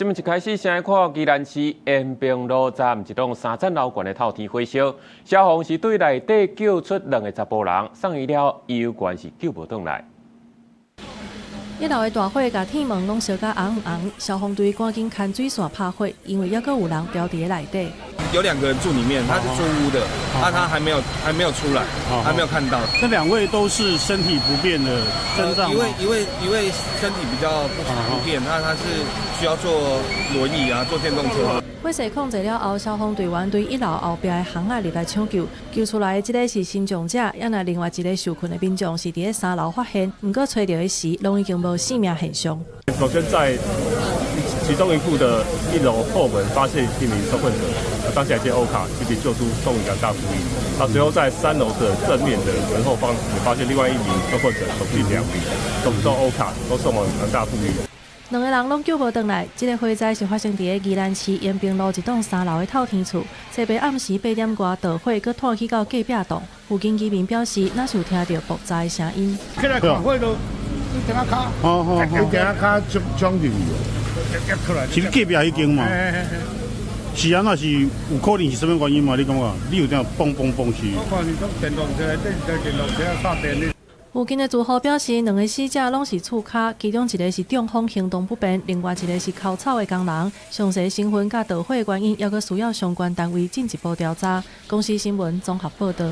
新聞一開始先來看宜蘭市延平路站一棟三層樓懸的透天火燒，消防是對內底救出兩个查埔人，送醫了猶原是救無轉來。一樓的大火共鐵門攏燒甲紅紅，消防隊趕緊牽水線拍火，因為猶閣有人牢佇咧內底。有兩個人住裡面，他是租屋的，那他還沒有出來，還沒有看到。這兩位都是身體不便的身障。一位身體比較不便，他是需要坐輪椅啊，坐電動車。火勢控制了後，消防隊員對一樓後壁的巷仔入來搶救，救出來的這个是身障者，抑若另外一个受困的民眾是佇咧三樓發現，毋過揣著的時，攏已經無生命現象。首先在其中一戶的一樓後門發現一名受困者，當下接歐卡緊急救出送往大福醫。那隨後在三樓的正面的門後方也發現另外一名受困者，總計兩名，都送歐卡，都送往大福醫。兩個人攏救無轉來。這个火災是發生佇咧宜蘭市延平路一棟三樓的透天厝。昨暝暗時8點外導火，閣拖去到隔壁棟。附近居民表示，若是有聽著爆炸的聲音。起來看火都電仔跤，哦，電仔跤衝衝進去，是隔壁彼間嘛？是啊，那是有可能是啥物原因嘛？你感覺？你有聽嘣嘣嘣是？我看是講電動車，這是電動車插電的。附近的住戶表示，兩个死者攏是厝跤，其中一个是中風行動不便，另外一个是摳草的工人。詳細身份佮導火原因，猶閣需要相關單位進一步調查。公視新聞綜合報導。